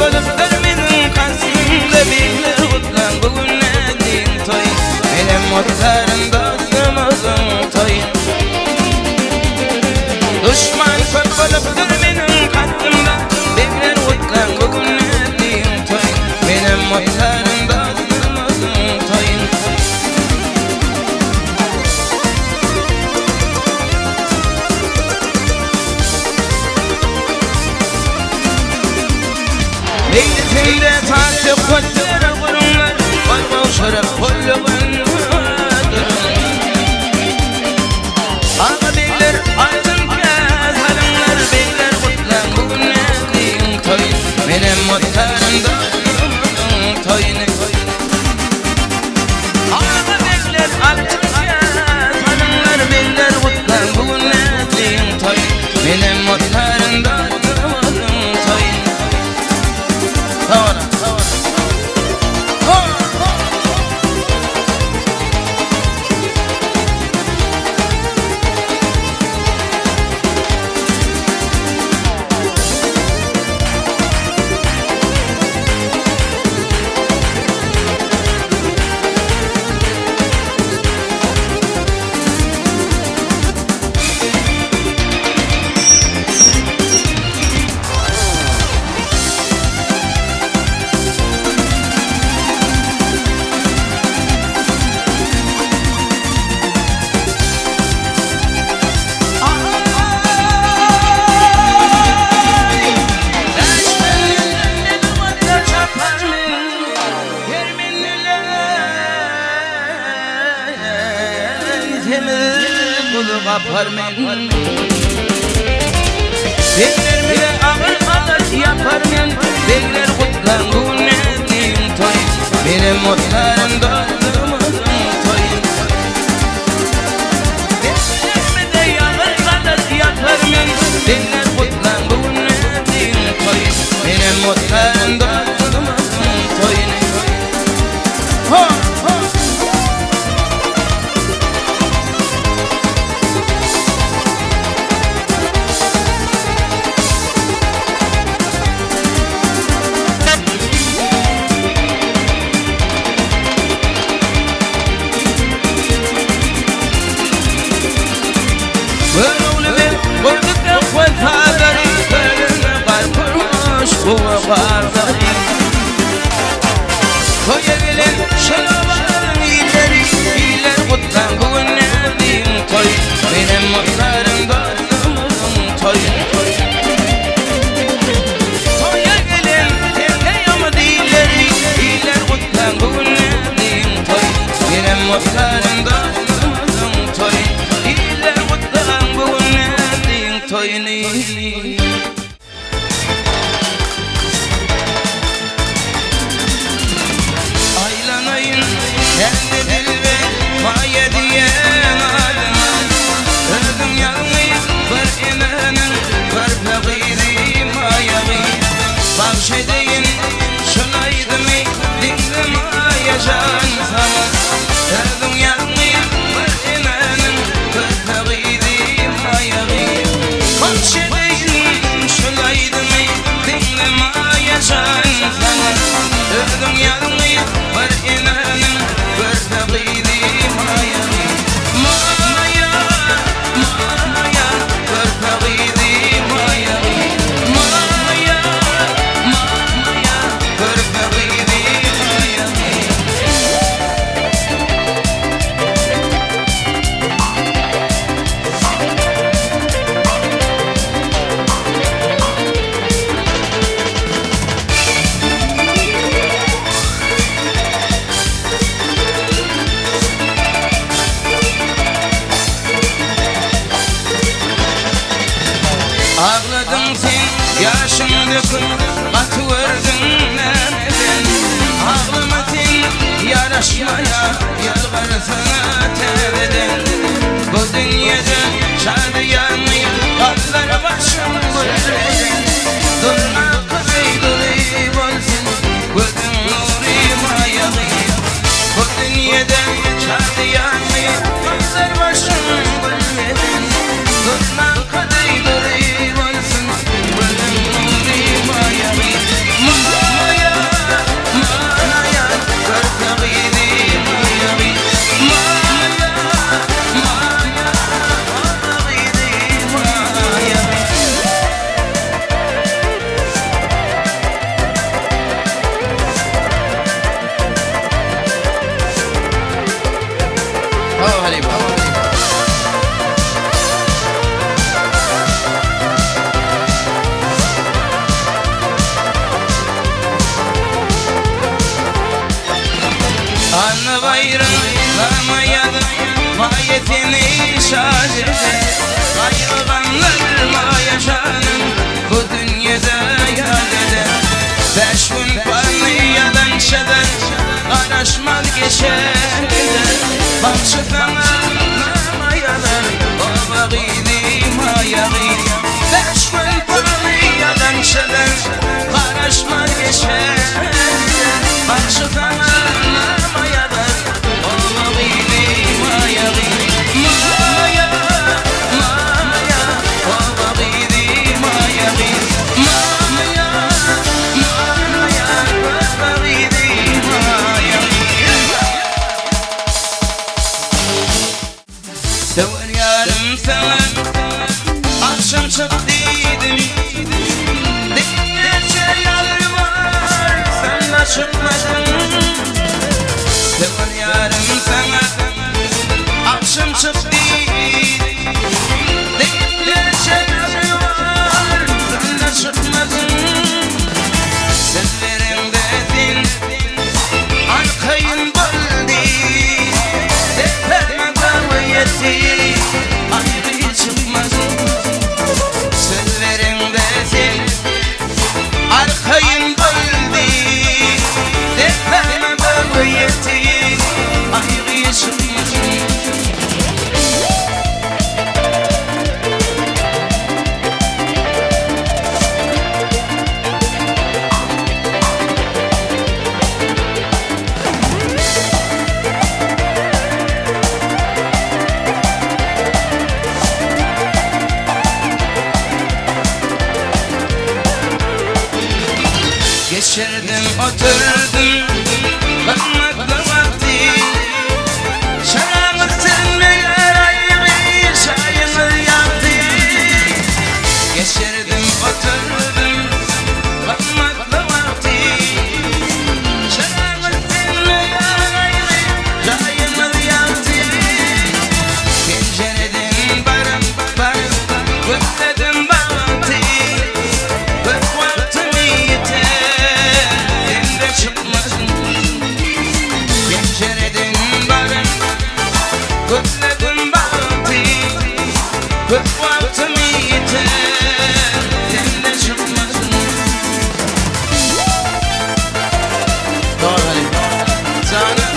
bolupdyr meniň kasymda Begler gutlaň bu gün näzliň toýy Menem gutlaryn dostumyzyň toýun Duşman köp bolupdyr meniň kasymda Begler gutlaň bu gün näzliň toýun Menem gutlaryn dostumyzyň toýun Mejlisinde saz-söhbetlere guruňlar, Gol gowşuryp gullugyn duruň. Aga-begler altyn käs alyňlar, Begler gutlaň bu gün näzliň toýun. Menem gutlaryn dostumyzyň toýuny. Aga-begler altyn käs alyňlar, Begler gutlaň bu gün näzliň toýun. Menem gutlaryn dostumyzyň toýun. Sag boluň. Beglerimize agyr agyr ýapar men Begler gutlaň bu gün näzliň toýy Menem gutlaryn dostumyzyň toýun Beglerimize ýagyr galyr ýapar men Begler gutlaň bu gün näzliň toýy Menem gutlaryn dostumyzyň toýuny Ho! Ho! Görogly beg goýdy wepadary, Kölüne gark urmuş guwa garlary. Toýa gelen şol obanyň illeri, Iller gutlaň bu gün näbiň toýy, Menem gutlaryn dostumyzyň toýun. Toýa gelen Sergeýomyz illeri, Iller gutlaň bu gün näbiň toýy, Menem gutlaryn dostumyzyň toýun. Iller gutlaň bu gün näbiň toýuny. Aýlanaýyn sende dilber Maýa diýen adyňa Özüň ýalňyz bir enäniň Körpe gyzy Maýa gyz Bagş edeýin şul aýdymy Diňle Maýa jan saňa Özüň ýalňyz bir enäniň Körpe gyzy Maýa gyz Bagş edeýin şul aýdymy Diňle Maýa jan saňa Özüň ýalňyz bir enäniň Körpe gyzy Maýa gyz Maýa, Maýa Körpe gyzy Maýa gyz Maýa, Maýa Körpe gyzy Maýa gyz. Agladyň sen ýaşyň döküp gaty gördüň näme sen Aglama sen ýaraşmaýa ýalbarsana täzeden Bu dünýede şadyýanly gallar başyň gülmeden Durna gyzy dury bolsun gözüň nury maýa gyz Bu dünýede şadyýanly gallar başyň gülmeden Durna gyzy dury bolsun gözüň nury maýa gyz. saňa nama ýazar Oba gyzy maýa gyz Bäş gün paly ýazançadan Garaşma geçer Bagşy saňa nama ýazar Oba gyzy maýa gyz Maýa, maýa Oba gyzy maýa gyz Maýa, maýa Oba gyzy maýa gyz. Söwer ýarym saňa Agşam çyk diýdim Diňleje ýalbar Saňa çykmadym Söwer ýarym saňa Agşam çyk diýdim Diňleje ýalbar Saňa çykmadym Söz bereňde sen Arkaýyn boldy Depäme dagy ýetdi Aýry çykmaz Söz bereňde sen Arkaýyn boldy Depäme dagy ýetdi Aýry çykmaz. Geçirdim oturdum gymmatly wagty Şaraňyz sönmeýär aýry şaýyňyz ýagty Geçirdim oturdum gymmatly wagty Şaraňyz sönmeýär aýry şaýyňyz ýagty Penjireden baryp baryp gözledim bagty Köp wagtymy ýiter sende çykmasyn Penjireden baryp gözledim bagty Köp wagtymy ýiter sende çykmasyn Dogry Jana.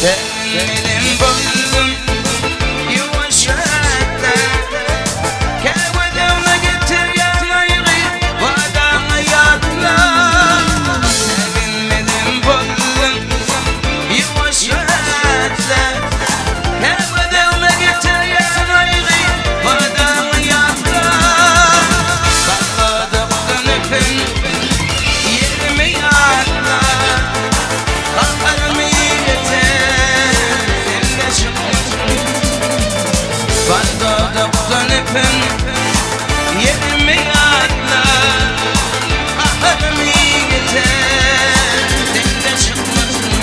Sen benim boldum ýuwaş atla Käwedewme getirýän aýry wadaňy ýatla Säginmedim boldum ýuwaş atla Käwedewme getirýän aýry wadaňy ýatla Bagladykdan öpen ýerimi ýatla Gaharymy getir sende çykmasyn Bal dodakdan öpen ýerimi ýatla Gaharymy getir sende çykmasyn.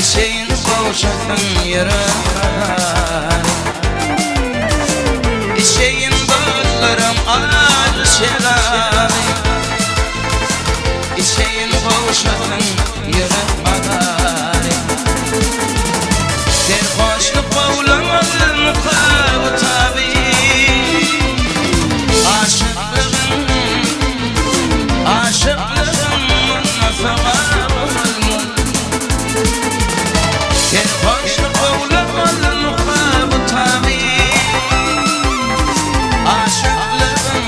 Içeýin gowşasyn ýürek azary. Içeýin dostlarym ajy şeraby. Içeýin gowşasyn ýürek azary. Serhoşlyk gowlamazmyka bu taby? Aşyklygym, aşyklygym munda sogap bolmaz. Serhoşlyk gowlamazmyka bu taby? Aşyklygym,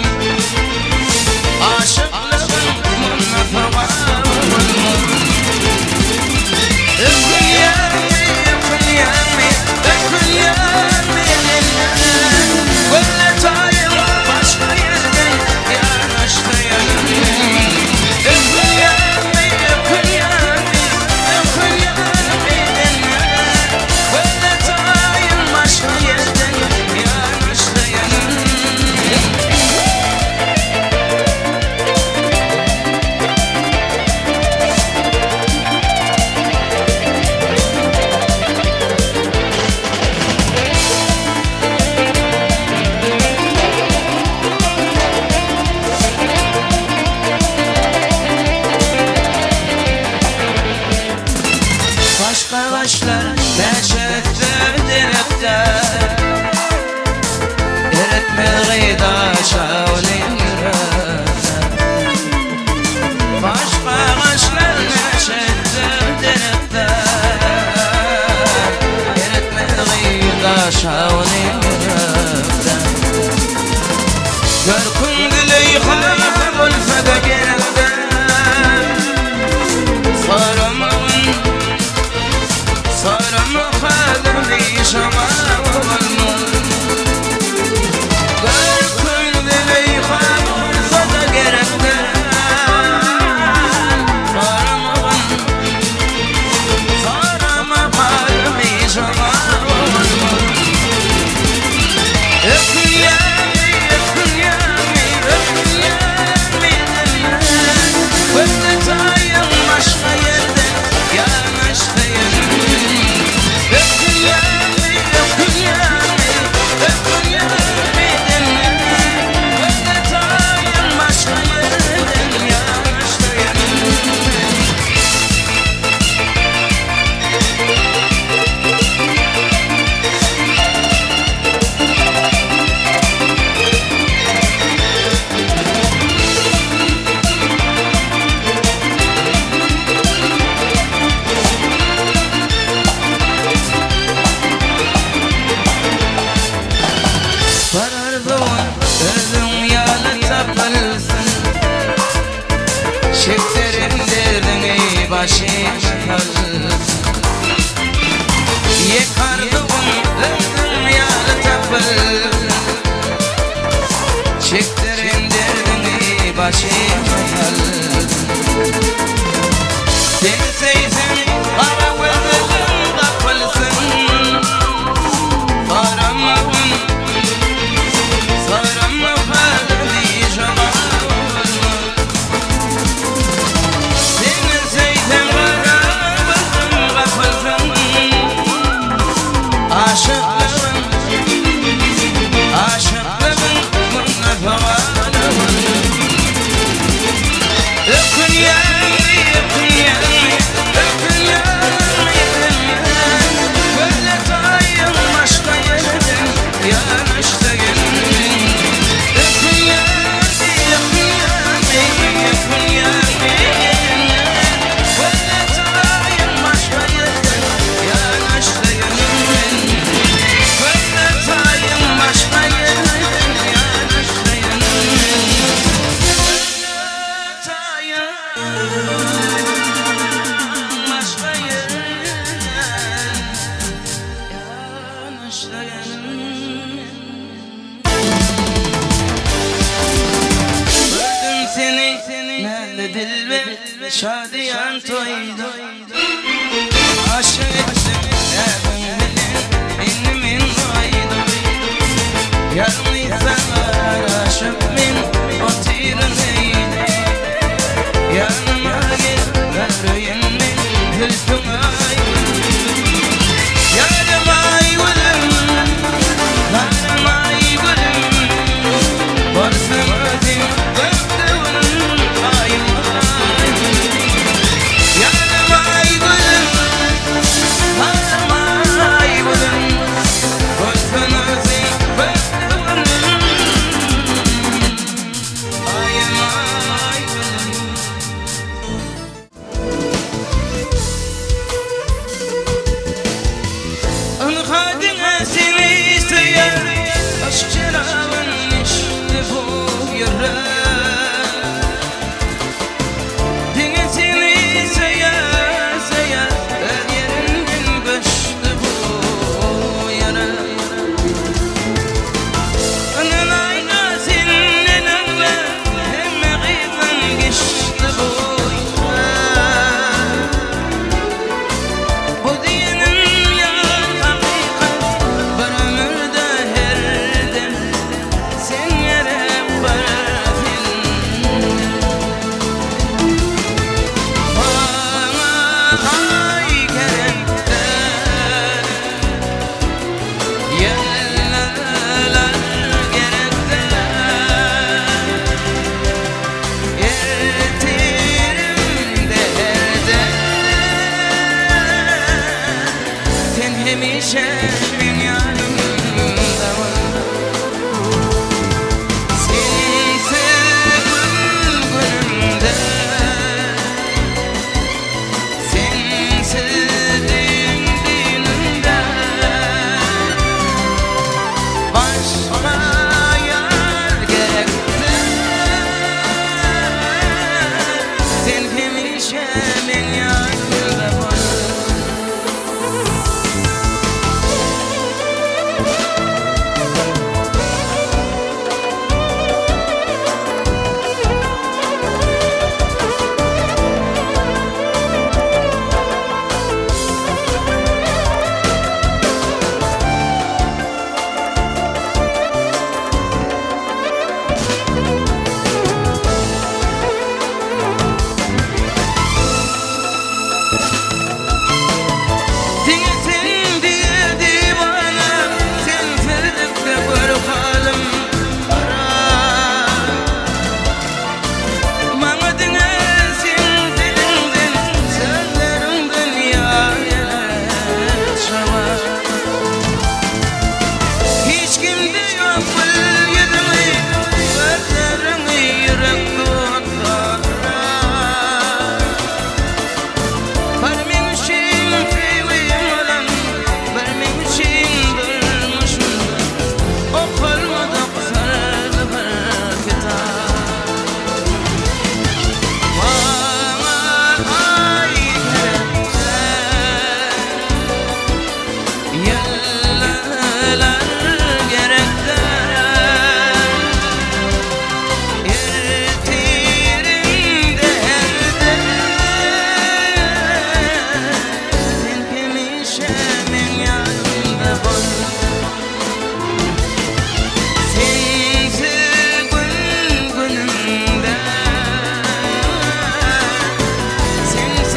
aşyklygym munda sogap bolmaz. Ökünýäňmi, ökünýäňmi, ökünýäňmi menden? Gölle taýyň başga ýerden ýanaşsa ýanym. Ökünýäňmi, ökünýäňmi, ökünýäňmi menden? Gölle taýyň başga ýerden ýanaşsa ýanym. Başga başlar näçe derekde Eretmez gyda şaly ýürekde Başga başlar näçe derekde Eretmez gyda şaly ýürekde Görküň Züleýha bolsa-da gerekde Soramagyn Sorama halymy şoňa bolmaz. Görküň Züleýha bolsa-da gerekde Soramagyn Sorama halymy şoňa bolmaz. Ökünýäňmi, ökünýäňmi, ökünýäňmi menden? Gözle taýyň başga ýerden ýanaşsa ýerim. Ökünýäňmi, ökünýäňmi, ökünýäňmi menden? Gözle taýyň başga ýerden ýanaşsa ýerim. Bar arzuwym özüň ýaly tapylsyn. Çekdirin derdiňi başyňa salsyn. Ýek arzuwym özüň ýaly tapylsyn. Çekdirin derdiňi başyňa salsyn. Seni söýsem gara gözlerim gapylsyn. Soramagyn, sorama halymy jogap bolmaz. Seni söýsem gara gözüm gapylsyn. Aşyklygym, aşyklygym munda sowal bolmaz. Ökünýäňmi, ökünýäňmi, ökünýäňmi menden? Gözle taýyň başga ýerden ýanaşsa gelin. Ökünýäňmi, ökünýäňmi, ökünýäňmi menden? Gözle taýyň başga ýerden ýanaşsa gelin. Gözle taýyň başga ýerden ýanaşsa gelin. Gözle taýyň başga ýerden ýanaşsa gelin. Gördüm seni näzli dilber şadyýan toýda. Aşyk etdiň näziň bilen indi men gaýda. Ýalňyz saňa garaşyp men otyryn öýde. Ýanyma gel, göreýin men zülpüň aýda. hemişe meň ýanymda bol. Sensiz gün günümde, Sensiz düýn düýnümde, Başga ýar gerek däl. Sen hemişe meň ýanymda bol. Diňe sen diýe diwana, Sensizlikde gör halym harap. Maňa diňe seň diliňden, sözleriňden ýar geler şabap. Hiç kimde ýok gül ýüzüňi, gözleriňi ýürek tutdurar. Bir meň üçin söýgim bolan, bir meň üçin durmuşymda okalmadyk syrly bir kitap. Maňa aý gerek däl, ýyldyzlar gerek däl. Ertirimde her dem sen hemişe meň ýanymda bol. Sensiz gün günümde, sensiz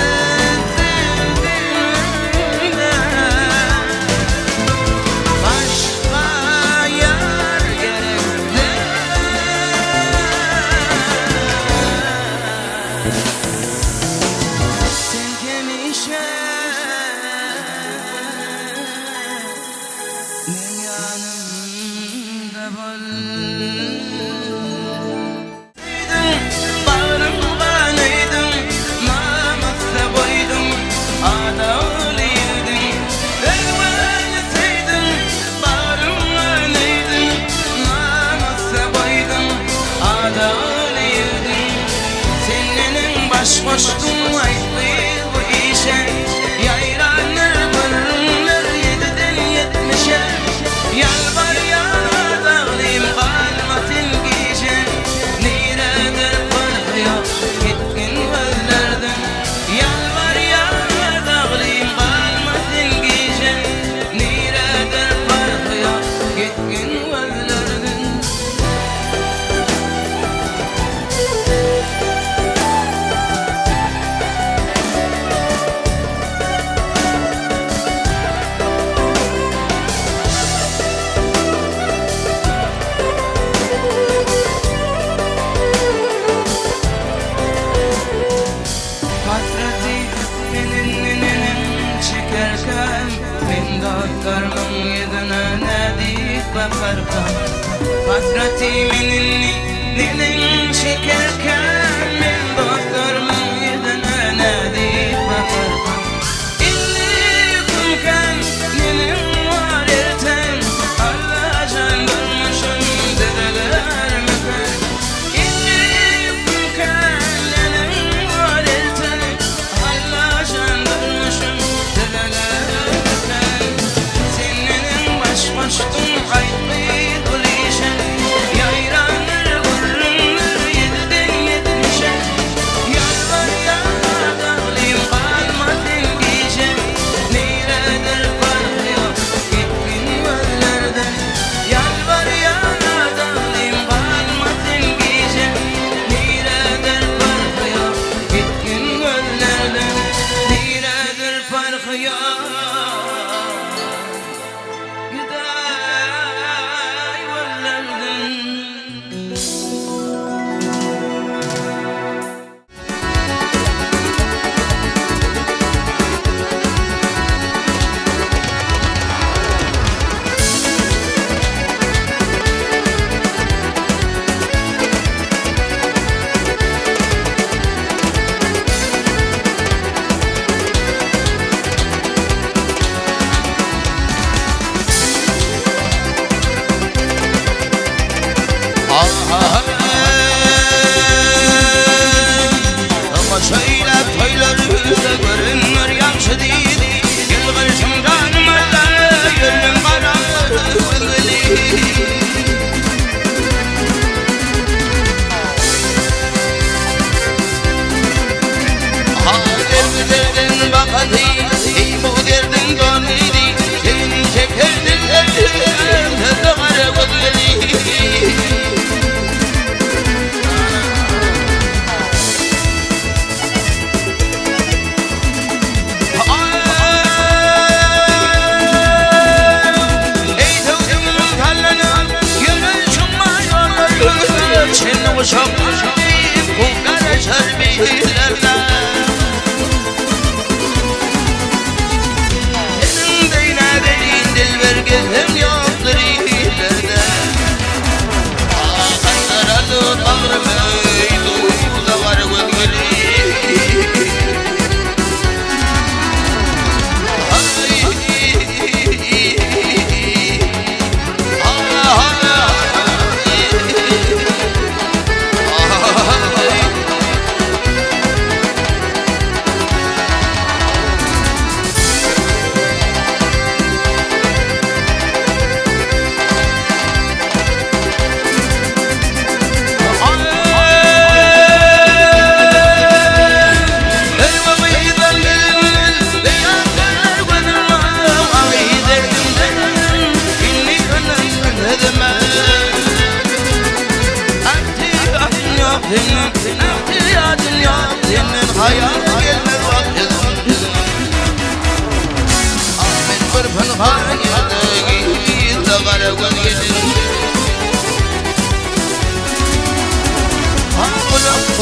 dün dünümde, Başga ýar gerek däl. Sen hemişe meň ýanymda bol. Bagrym ganydyň, namysda goýduň, Adawly ýigdiň. Özüňi söýdüň, bagrym ganydyň, namysda goýduň, Adawly ýigdiň. Sen meniň baş goşduň aýtgy bu işe, Ýaýrandyr gürrüňler ýediden ýetmişe. Ýalbarýan adaglym galmasyn gije, Niredir parhy ýok gitgin gözlerden. Ýalbarýan adaglym galmasyn gije, Niredir parhy ýok gitgin gözlerden. Hasreti menin çekerken, Men dostlarymyň ýüzüne nädip bakarkam? Hasreti menin çekerken, Men dostlarymyň ýüzüne nädip bakarkam? Indi ýüküm kän, neneň bar ertem, Allajan durmuşym düzelermikä? Indi ýüküm kän, neneň bar ertem, Allajan durmuşym düzelermikä? Sen neneň baş goşduň aýtgy bul işe, Ýaýrandyr gürrüňler ýediden ýetmişe. Ýalbarýan adaglym galmasyn gije, Niredir parhy ýok gitgin gözlerden. Ýalbarýan adaglym galmasyn gije, Niredir parhy ýok gitgin gözlerden. Niredir parhy ýok gidäý gözlerden.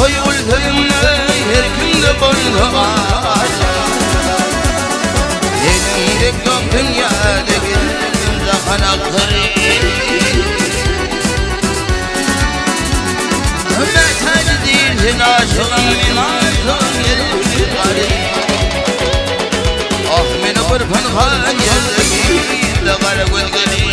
Goý ol sözüňde her kimde bolsa bar. Seniň dek ýok dünýäde geldim jahan ahyry. Mätäç diýil sen aşygyň men aşygym geldi gary. Ah meni bir pynhan ýerde gara göz gelin.